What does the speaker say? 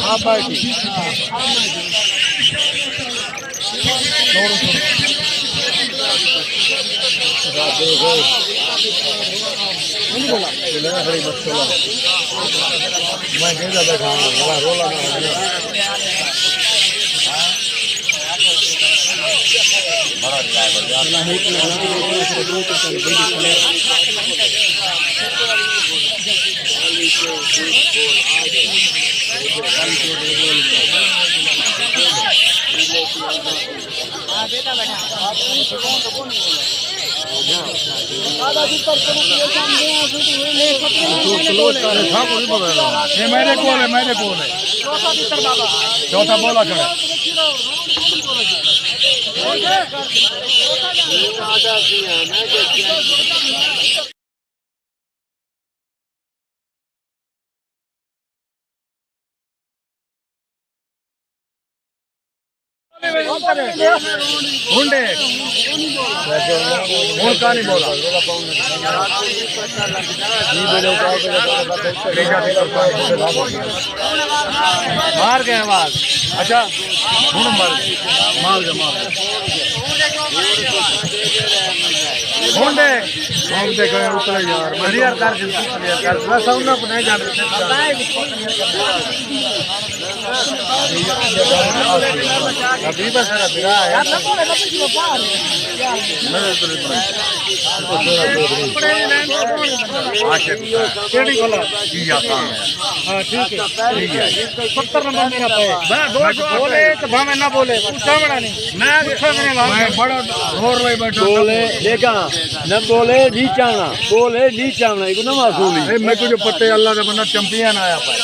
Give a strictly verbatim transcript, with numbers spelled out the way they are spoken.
آپ آئے تھی۔ میں کہہ رہا بیٹھا ہوں، بڑا رولا نہ ہو۔ یہ میرے کول ہے، میرے کول ہے۔ چوتھا بولا کھڑا۔ ہنڈے۔ ہن کا نہیں بولا؟ مار گئے آواز۔ اچھا، ہن مار، مار گئے، مار گئے۔ ہنڈے۔ ہنڈے گئے اتلے یار۔ میں کلیئر کر دیں، کلیئر کر۔ بس انہاں کو نہیں جانے۔ حبیب ہے سارا برا ہے۔ عاشق۔ کیڑی بلا؟ جی آتا ہے۔ ہاں، ٹھیک ہے۔ ٹھیک ہے۔ ستر نمبر میرا پے۔ بولے تو بھاویں نہ بولے، پوچھا بڑا نہیں۔ میں پوچھا میں نے میں بڑا زور لے بیٹھا۔ بولے، دیکھا، نہ بولے، نہیں چاہنا۔ بولے، نہیں چاہنا۔ ایک نواں اصول ہی۔ اے میں کو جو پتے اللہ دا بندہ چیمپئن آیا پائے۔